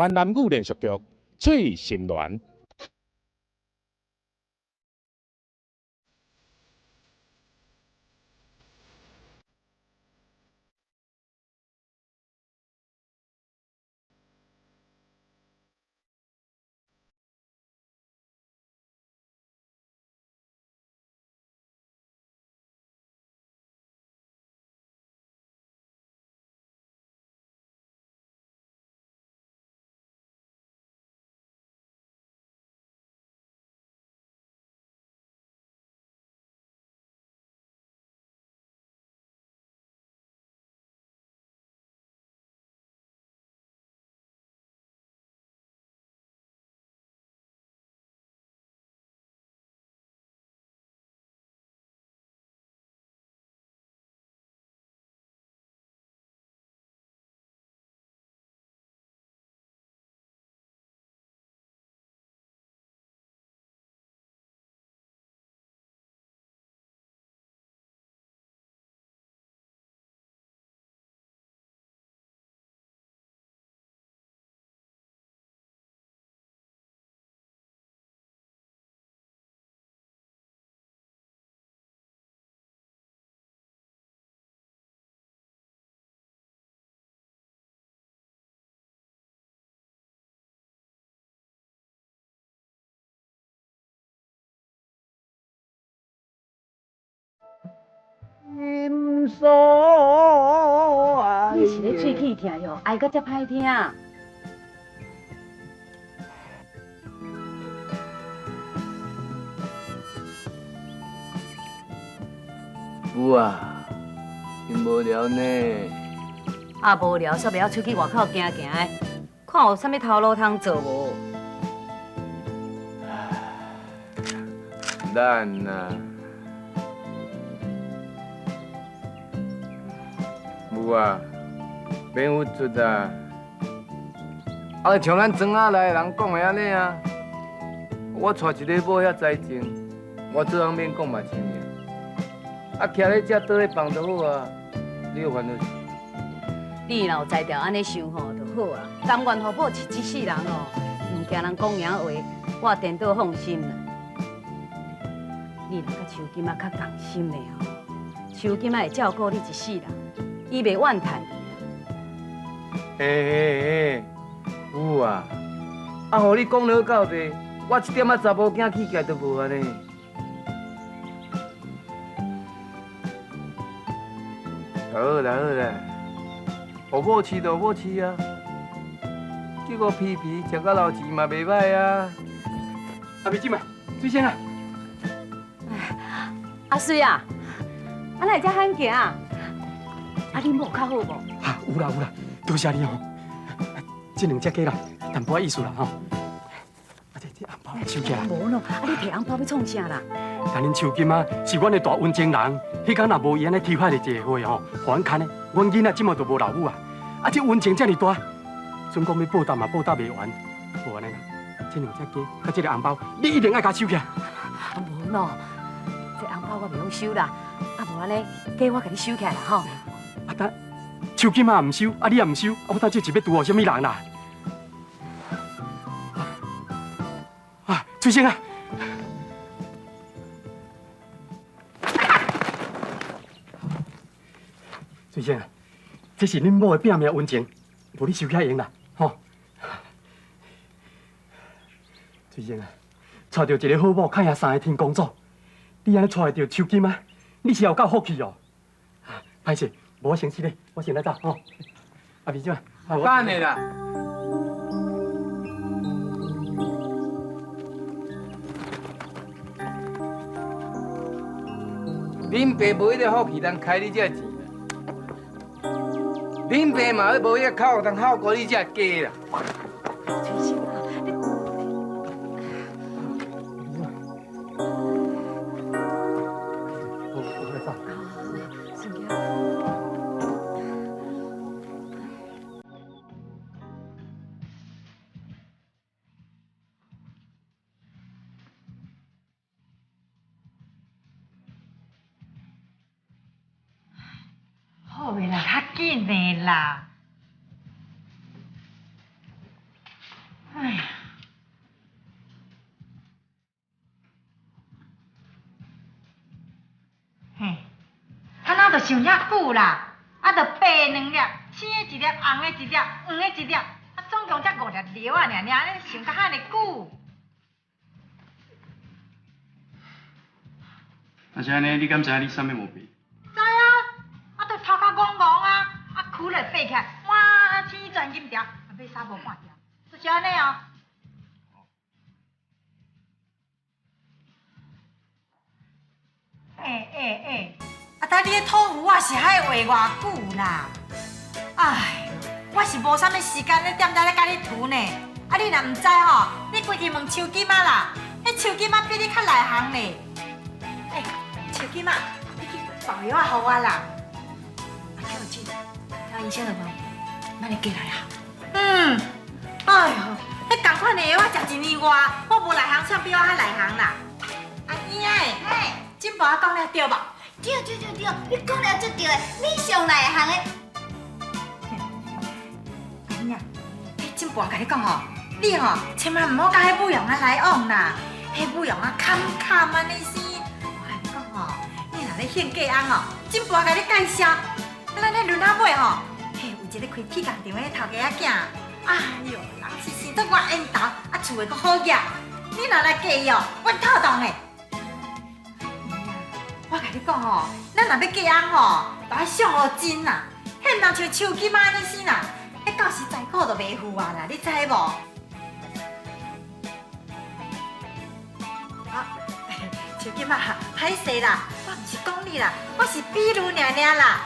闽南語連續劇《翠心戀》。心所愛。你是咧喙齒疼喲，愛甲遮歹聽。有啊，真無聊呢。啊，無聊，煞袂曉出去外口行行的，看有啥物頭路通做無？咱啊，有啊，免付出啊。啊，像咱庄仔内人讲的按呢啊，我娶一个某遐才情，我做人免讲嘛清楚。啊，徛咧遮倒咧放就好啊，你有烦恼？你若有才调按呢想吼，就好啊。甘愿予某饲一世人哦，毋惊人讲闲话，我颠倒放心啦。你若佮秋金仔较仝心的吼，秋金仔会照顾你一世人，伊袂怨叹你。嘿嘿嘿，有啊，啊，予你讲了到底，我一点仔查某囝气概都无按呢。好啦好啦，予某饲就予某饲啊，结果皮皮食甲老钱嘛袂歹啊。阿美姐啊，水仙啊，阿水啊，啊哪会遮罕行？啊，你某较好无？啊，有啦有啦，多谢你哦。這兩隻雞啦，淡薄仔意思啦吼。啊，這紅包收起來。無喏，啊你提紅包欲創啥啦？但恁秋金仔是阮的大恩情人，彼工若無伊按呢提發的一個話吼，予阮牽的，阮囡仔這馬就無老母啊！啊，這恩情遮爾大，準講欲報答嘛報答袂完，無按呢啦，這兩隻雞佮這个紅包，你一定愛共收起來。啊無喏，這紅包我袂曉收啦，啊無按呢，雞我共你收起來啦吼。啊，但秋金仔毋收，啊你也毋收，啊我到底是欲拄予啥物人啦？啊，翠仙啊！翠仙啊，這是恁某的拼命恩情，無你收起來用啦，吼！翠仙啊，娶著一個好某，較贏三个天公主。你按呢娶會著秋金仔，你是有夠福氣哦。歹勢，無我先失禮，我先來走吼。阿美姐，等下啦。恁爸無彼个福氣通開你這錢啦，恁爸嘛無彼个口通孝顧你這家啦。翠仙啊，你，我來走。孫仔。好的啦，較緊的啦。想遐久啦，啊，就白兩粒，青的一粒，紅的一粒，黃的一粒，啊，總共才五粒藥仔爾爾，你想甲遐爾久？若是按呢，你敢知影你啥物毛病？知啊，啊，就頭殼戇戇啊，啊，跍咧爬起來，滿天全金條，啊，買衫無半條，就是按呢哦。欸欸欸，啊！但你彼土符啊是爱画偌久啦？哎，我是無啥物時間咧踮遮咧佮你塗呢。啊，你若毋知吼，你規去問秋金仔啦，彼秋金仔比你較內行咧。欸，秋金仔，你去抱藥仔予我啦。啊，邱姐，聽醫生了無？咱來過來啊。嗯，哎喲，彼仝款的藥我食一年外，我無內行，誰比我較內行啦。阿姨哎，真婆講了對無？對對對對，你講了足對的，你上內行的。阿姨啊，彼真婆共你講吼，你吼千萬毋好佮彼美容仔來往啦，彼美容仔坎坎按呢生。我共你講吼，你若咧興嫁翁吼，真婆共你介紹，咱彼崙仔尾吼，嘿有一個開鐵工廠的頭家仔囝，哎喲，人是生做我緣投，啊厝的閣好額，你若來嫁伊哦，阮透動的。我共你講吼，咱若欲嫁翁吼，就愛上予真啦，彼毋通像手機仔按呢生啦，彼到時財庫就袂赴啊啦，你知無？啊，手機仔，歹勢啦，我毋是講你啦，我是比喻爾爾啦。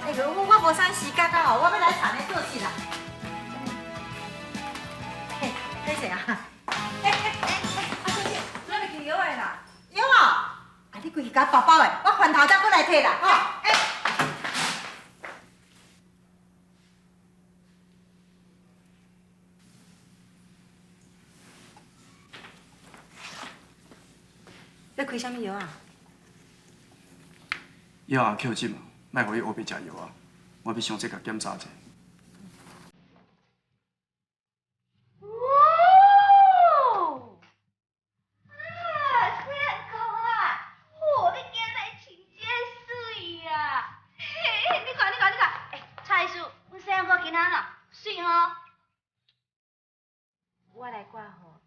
哎，我無啥時間啊，我欲來田咧做事啦。嘿，歹勢啊！哎哎哎，阿小姐，咱欲去藥的啦。藥啊！啊，你規去共包包的，我翻頭才閣來提啦，吼！欸。欲開啥物藥啊？藥啊，扣針啊，莫予伊烏白食藥啊！我欲詳細共檢查者。我來掛號。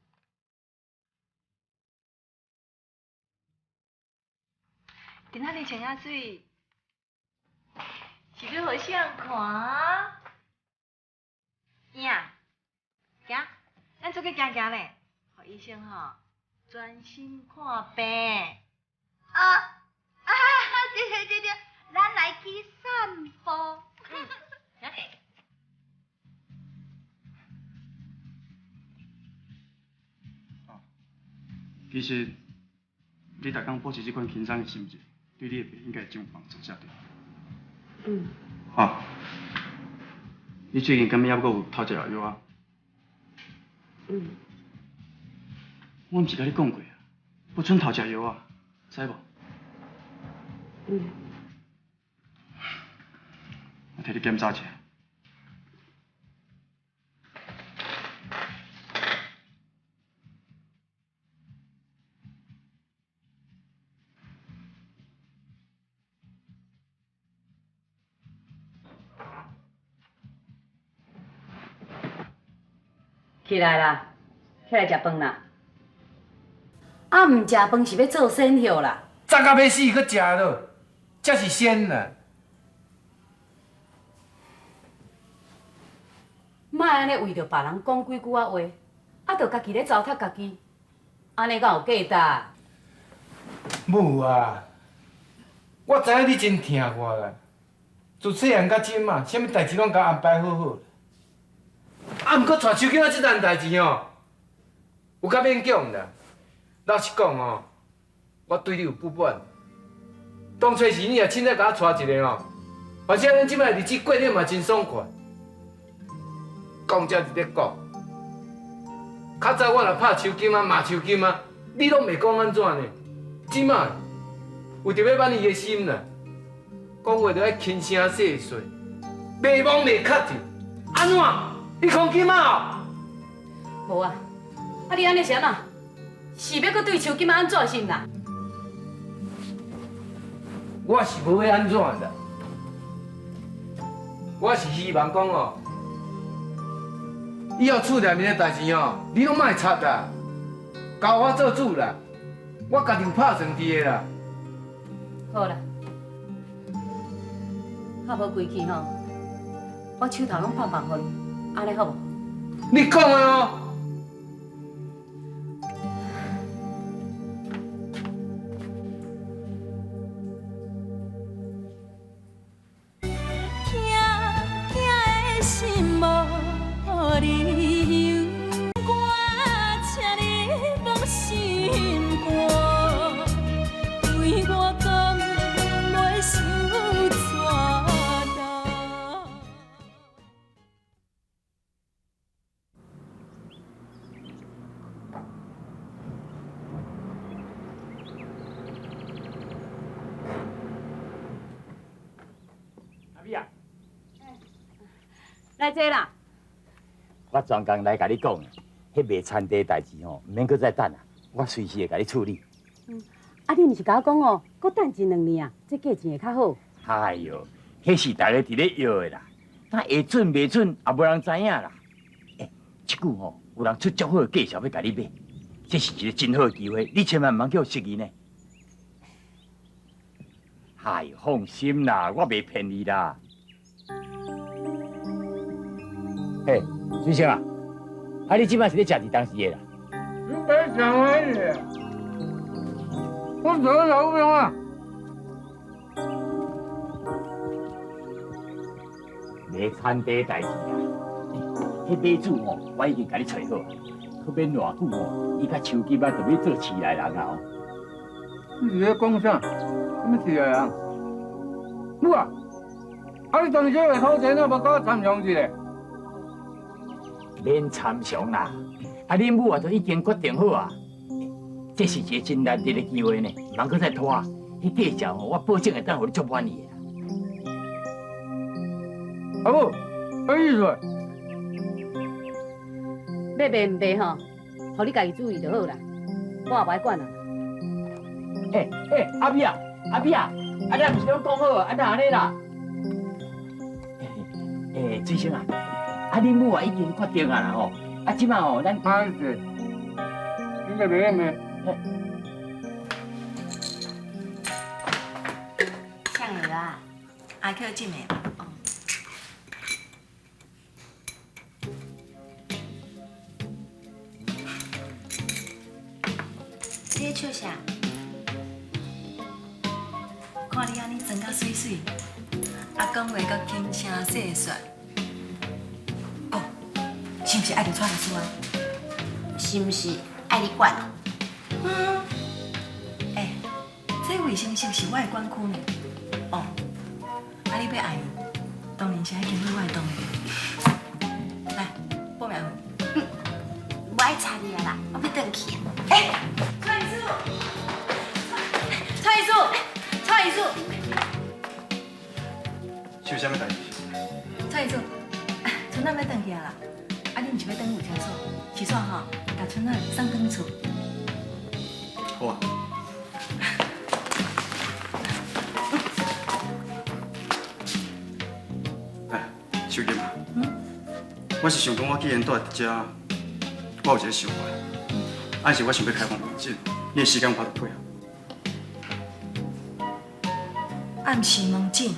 今仔日穿遐媠，是欲予谁看？影，行，咱出去行行咧，予醫生吼專心看病。啊啊！對對對對，咱來去散步。其實，你逐工保持這款輕鬆的心情，對你的病應該會真有幫助才對。嗯。啊，你最近敢猶閣有偷食藥啊？嗯。我毋是共你講過啊，不准偷食藥啊，知無？嗯。我替你檢查一下。起來啦，起來食飯啦。啊，毋食飯是欲做仙藥啦。早到欲死，閣食落，才是仙啦。莫按呢為著別人講幾句仔話，啊，就家己咧糟蹋家己，按呢敢有價值？母啊，我知影你真疼我啦。自細漢到這馬，啥物代誌攏共安排好好。啊，毋過娶手囡仔這件代誌吼，有較勉強啦。老實講吼，我對你有不滿。當初時你若凊彩共我娶一个吼，反正咱這擺日子過得嘛真爽快。講才是咧講，較早我若拍手金啊、罵手金啊，你攏袂講按怎呢？這擺為著欲挽伊的心啦，講話著愛輕聲細說，袂摸袂確定，按怎？你空金仔哦？無啊，啊你按呢是按怎？是欲閣對手金仔按怎是毋啦？我是無欲按怎啦，我是希望講哦，以後厝內面的代誌哦，你攏莫插啦，交我做主啦，我家己有拍算佇的啦。好啦，較無規氣吼，我手頭攏放放予你，按呢好無？你講的哦。來坐啦。我專工來共你講，彼賣田地代誌吼，毋免閣再等啊，我隨時會共你處理。啊，你毋是共我講哦，閣等一兩年啊，這價錢會較好。哎喲，彼是大家佇咧約的啦，但會準袂準也無人知影啦。欸，這久吼有人出足好的價錢欲共你買，這是一个真好的機會，你千萬毋通叫失去呢。哎喲，放心啦，我袂騙你啦。嘿，水生啊，啊你這擺是咧食佇當時的啦？你別講而已，我做老兵啊。賣田地代誌啦，彼買主吼，我已經共你揣好，閣免偌久吼，伊佮手機仔就欲做市內人啊！你是咧講啥？啥物市內人？母啊，啊你當時這個土地哪無共我參詳一下？免參詳啦，啊恁母啊都已經決定好啊，這是一個真難得的機會呢，毋通閣再拖。彼價錢吼，我保證會當予你足滿意的。阿母，啥意思？欲賣毋賣吼，予你家己主意就好啦，我也無愛管啊。欸欸，阿美啊，阿美啊，啊咱毋是攏講好啊，哪按呢啦？欸，水生啊。啊，恁母啊已經決定啊啦吼！啊，這擺吼，咱歹勢，你欲賣欲賣。啥个啊？阿克进的。哦。你咧笑啥？看你按呢妆甲媠媠，啊讲话阁轻声细说。是毋是爱著蔡律师啊？是毋是爱你管？嗯。欸，這衛生室是我的管區呢。哦，啊你欲愛伊，當然是愛經過我的同意。來，報名。無愛插你啊啦，我欲轉去啊。欸，蔡醫師，蔡醫師，蔡醫師。是有啥物代誌？蔡醫師，春仔欲轉去啊啦。啊，你毋是欲轉衛生所？是煞吼，共春仔送轉厝。好啊。哎，秀金啊，我是想講，我既然住佇遮，我有一個想法，暗時我想欲開放門診，你的時間有法度配合。暗時門診，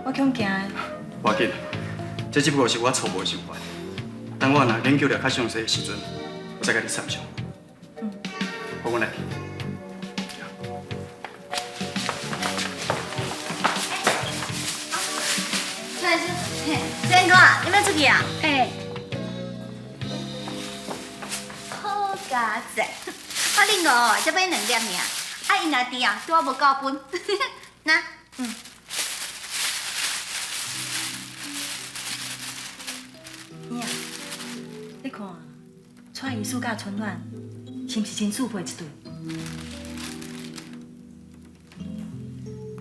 我恐驚的。無要緊。這只不過是我初步的想法，等我若研究了較詳細的時陣，我再共你參詳。嗯。好，阮來去。蔡醫師，先哥，你欲出去啊？欸。好佳哉！我恁五才買兩粒爾，啊𪜶若甜啊，拄仔無夠分。來，嗯。娘，你看，蔡醫師佮春暖是毋是真速配一對？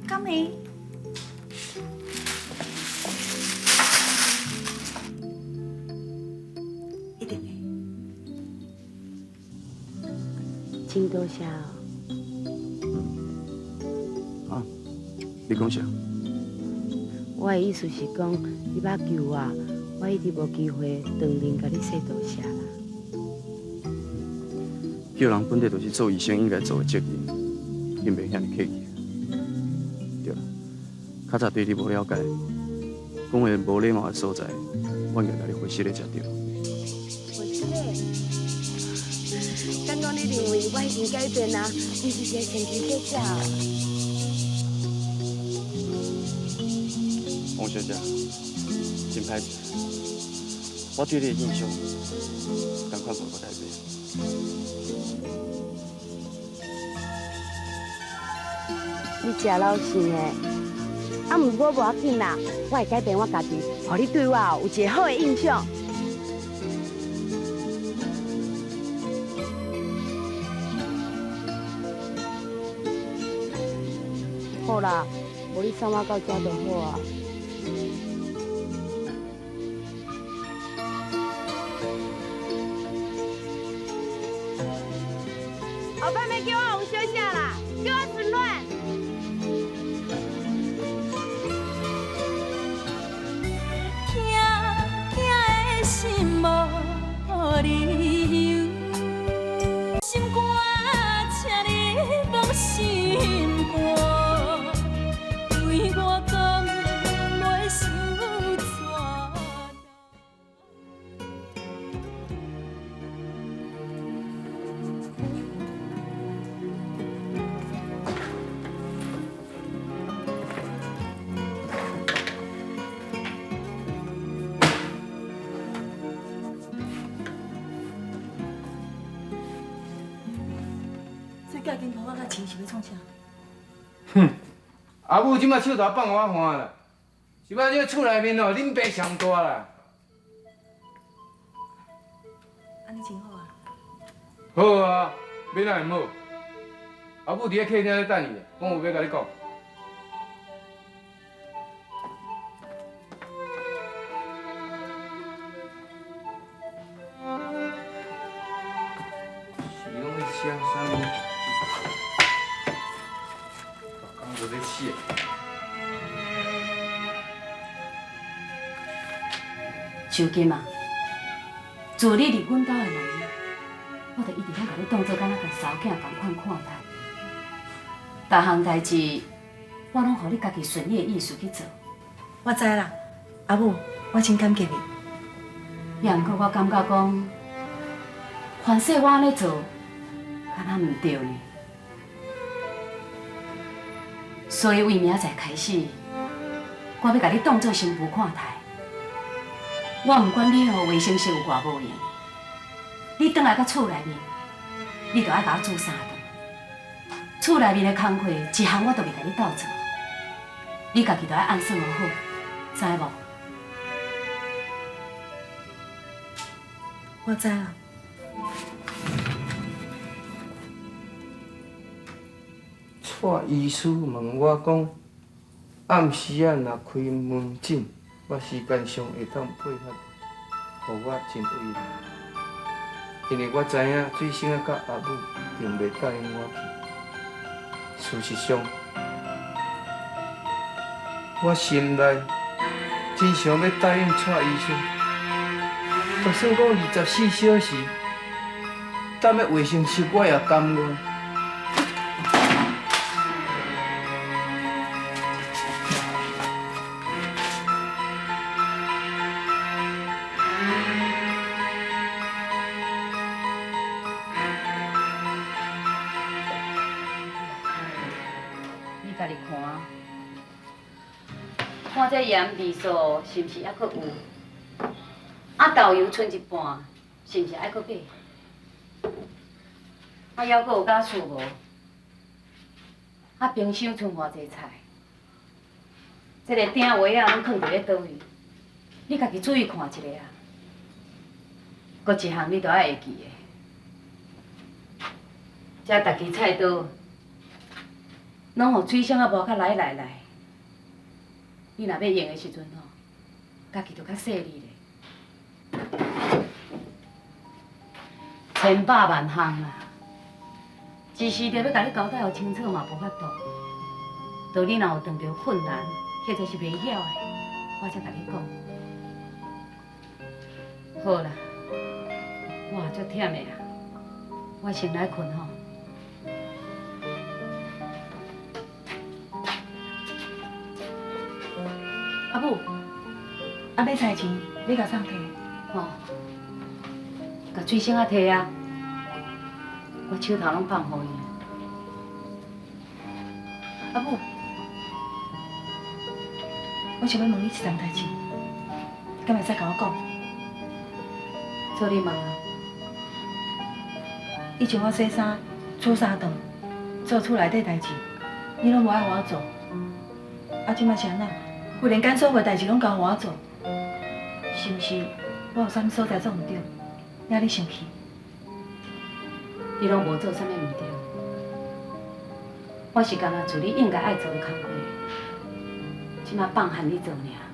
敢會？一定會。真多謝哦。你讲啥？我的意思是讲，你捌救我，我一直无机会当面共你说多谢啦。救人本来就是做医生应该做的责任，你袂遐尔客气。对啦，较早对你无了解，讲话无礼貌的所在，我应该共你回释咧才对。回释咧？敢讲你认为我已经改变啊？毋是一个前提底下。王小姐，真歹势，我对你的印象，仝款无改变。你真老实呢，啊，毋过无要紧啦，我会改变我家己，予你对我有一个好的印象。好啦，无你送我到遮就好啊。后摆欲叫我王小姐啦，叫我春暖。疼疼的心无理由，心肝，请你放心肝，对我讲袂伤全。这嫁金婆我甲钱是欲创啥？哼，阿母这摆手头放我看啦，是摆这个厝内面哦，恁爸上大啦。按呢真好啊。好啊，欲哪会毋好？阿母伫咧客厅咧等伊，讲有欲共你讲。是拢咧写啥物？逐工就咧写。秋金啊，自你入阮兜的门，我就一直拢共你当做敢若共查某囝仝款看待。逐项代志，我拢予你家己顺你的意思去做。我知啦，阿母，我真感激你。也毋过我感觉讲，凡势我按呢做，敢若毋对呢。所以为明仔载开始，我欲共你当做新妇看待。我毋管你吼卫生室有偌无闲，你转来到厝内面，你就爱共我煮三顿。厝内面的工课一项我都袂共你斗做，你家己就爱按算好，知无？我知啦。蔡医师问我讲，暗时仔若开门诊，我时间上会当配合，予我真为难。因为我知影水星仔佮阿母定袂答应我去。事实上，我心内真想欲答应蔡医师，就算讲24小时踮咧卫生室，我也甘愿。你家己看，看这盐味素是毋是犹阁有？啊，豆油剩一半，是毋是爱阁买？啊，犹阁有加厝无？啊，冰箱剩偌济菜？这个鼎位仔拢囥伫咧佗位？你家己注意看一下啊！阁一项你都爱会记的，这逐支菜刀，拢予水箱仔磨甲来来来。你若欲用的时阵吼，家己就较细腻咧。千百万项啦，一时著欲共你交代予清楚嘛，无法度。當你若有碰著困難，或者是袂曉的，我才共你講。好啦，我也足忝的啊，我先來睏吼。阿母，啊買菜錢，你共送提？吼，共水星仔提啊，我手頭攏放予伊。阿母，我想欲問你一樁代誌，你敢會使共我講？做你問啊。以前我洗衫、煮三頓、做厝內底代誌，你攏無愛予我做。啊，這擺是按怎？忽然間所有代誌攏交予我做，是毋是我有啥物所在做毋對，惹你生氣？你攏無做啥物毋對，我是干焦做你應該愛做的工課，這擺放予你做爾。